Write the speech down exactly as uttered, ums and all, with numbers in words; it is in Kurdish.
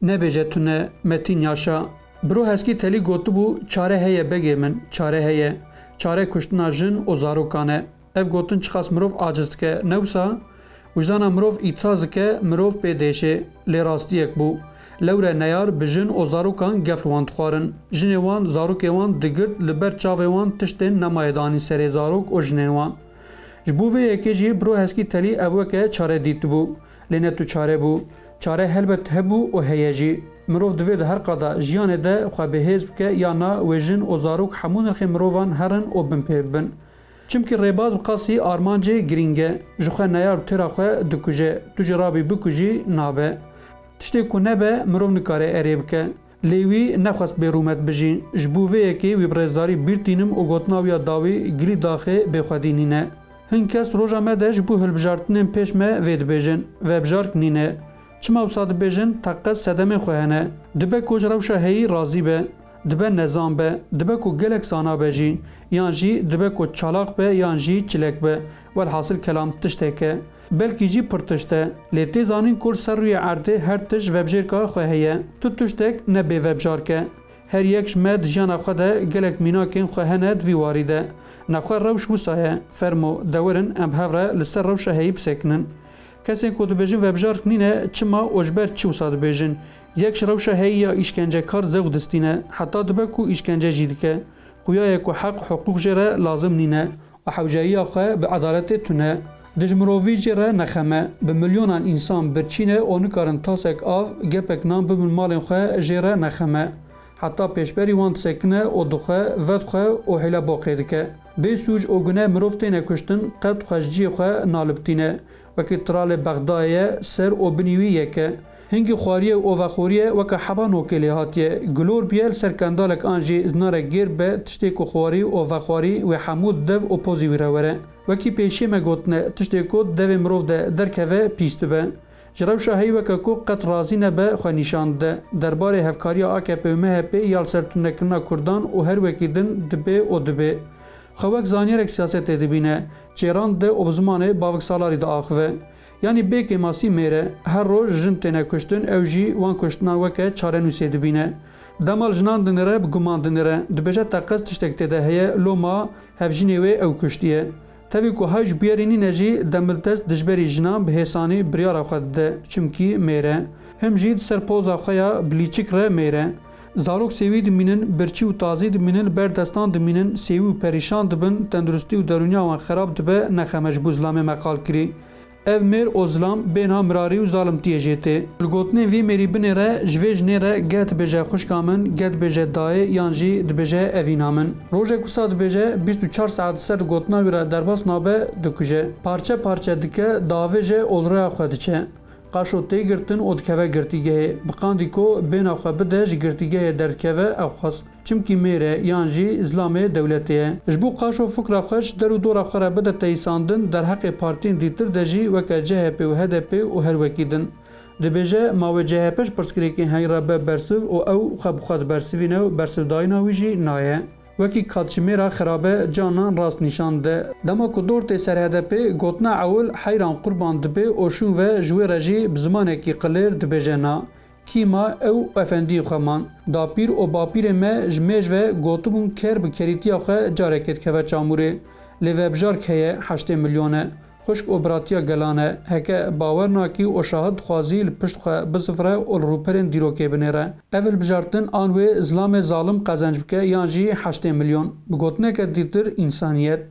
Nebêje tune, Metîn Yaşa. Biro Heskî Telî gotibû, çare heye begê min, çare heye. Çare kuştina jin û zarokan e. Ev gotin çiqas mirov aciz dike, ne wisa? Wijdana mirov îtiraz dike, mirov pê dêşê. Lê rastiyek bû. Lewre neyar bi jin û zarokan gef li wan dixwarin. Jinê wan, zarokê wan digirt, li ber çavê wan tiştên nemayê danî serê zarok û jinên wan. Ji bo vê yekê jî Biro Heskî Telî ev weke çare dîtibû. Lê ne tu çare bû. Çare helbet hebû û heye jî. Mirov divê di her qada jiyanê de xwe bi hêz bike ya na wê jin û zarok hemû nirxên mirovan herin û bin pê bibin. Çimkî rêbaz bi qasî armancê girîng e. Ji xwe neyar bi têra xwe dikuje. Tu jî rabî bikujî nabe. Tiştê ku nebe, mirov nikare erê bike. Lê wî nexwest bêrûmet bijî. Ji bo vê yekê wî bi rêzdarî bîr tînim û gotina wî ya dawî gilî daxê bêxwedî nîne. Hin kes roja me de ji bo hilbijartinên pêş me vê dibêjin, vebjark nîne. Çima wisa dibêjin, teqez sedemên xwe hene. Dibe ku ji rewşa heyî razî be, dibe nezan be, dibe ku gelek zana be jî, yan jî dibe ku çalak be yan jî çilek be. Welhasil kelam tiştek e. Belkî jî pir tişt e. Lê tê zanîn ku li ser rûyê erdê her tişt vebjêrka xwe heye. Tu tiştek ne bêvebjark e. Her yek ji me di jiyana xwe de gelek mînakên xwe hene di vî warî de. Nexwe rewş wisa ye. Fermo, de werin em bi hev re li ser rewşa heyî bisekinin. Kesên ku dibêjin vebjark nîne, çima û ji ber çi wisa dibêjin? Yek ji rewşa heyî ya îşkencekar zewq distîne, heta dibe ku îşkence jî dike. Xuya ye ku heq, hiqûq jê re lazim nîne. Û hewceyiya xwe bi edaletê tune. Dijmirovî jê re nexem e. Bi milyonan însan birçî ne û nikarin tasek av, gepek nan bibin malên xwe, jê re nexem e. Heta pêşberî wan disekine û dixwe, vedixwe û hêleboqê dike. Bê sûc û gune mirov têne kuştin, qet xwe ji cihê xwe naliptîne. Wekî tralê Bexdayê ye, ser û binî wî yek e. Hingî xwariyê û vexwariyê weke heba nokê lê hatiye. Gilor biye li ser kendalek an jî zinarek gêr be, tiştê ku xwarî û vexwarî wê hemû dev û pozî wî re were. Wekî pêşiyê me gotine, tiştê ku di devê mirov de derkeve pîs dibe. Ji rewşa heyî weke ku qet razî nebe xwe nîşan dide. Derbarê hevkariya A K P û M H P ya li ser tunekirina Kurdan û her wekî din dibê û dibê. Xwe wek zanyerek siyasetê dibîne, çêran dide û bi zimanê bavik salarî diaxive. Yanî bê kêmasî mêr e, her roj jin têne kuştin, ew jî wan kuştinan weke çarenûsê dibîne. Dema li jinan dinêre, bi guman dinêre, dibêje teqez tiştek tê de heye, loma hevjinê wê ew kuştiye. Tevî ku hay ji bûyerê nîne jî, demildest dijberî jinan bi hêsanî biryara xwe dide, çimkî mêr e. Him jî di ser poza xwe ya bi lîçik re mêr e. Zarok sêwî dimînin, birçî û tazî dimînin, li ber destan dimînin, sêwî û perîşan dibin, tenduristî û derûniya wan xerab dibe, nexeme ji bo zilamê me qal kirî. Ev mêr û zilam bêhna mirarî û zalimtiyê jê tê. Li gotinên vî mêrî binêre, ji vê jinê re geh dibêje xwişka min, geh dibêje dayê yan jî dibêje evîna min. Rojek wisa dibêje, bîst û çar saet ser gotina wî re derbas nabe, dikuje. Parçe parçe dike, diavêje û li rêya xwe diçe. Qaşo tê girtin û dikeve girtîgehê. Bi qandî ku bêhna xwe bide ji girtîgehê derdikeve, ew xwest. Çimkî mêr e yan jî zilamê dewletê ye. Ji bo qaşo fikra xwe ji der û dora xwe re bide teyîsandin, derheqê partiyên dîtir de jî weke C H P û H D P û her wekî din. Dibêje, ma wê C H P ji pirsgirêkên heyî re be bersiv û ew xwe bi xwe dibersivîne û bersivdayîna wî jî naye. Wekî katjimêra xirabe canan rast nîşan dide. Dema ku dor tê ser H D P, gotina ewil heyran qurban dibe û şûn ve ji wê re jî bi zimanekî qilêr dibêje na. Kî ma ew efendiyê xwe man. Dapîr û bapîrê me ji mêj ve gotibûn ker bi kerîtiya xwe carekê dikeve çamûrê. Lê vebjark heye, heştê milyon e. Xwişk û biratiya gelan e. Heke bawer nakî û şahid dixwazî li pişt xwe bizifre û li rûperên dîrokê binêre. Ev hilbijartin an wê zilamê zalim qezenc bike yan jî heştê milyon. Bi gotineke dîtir, însaniyet.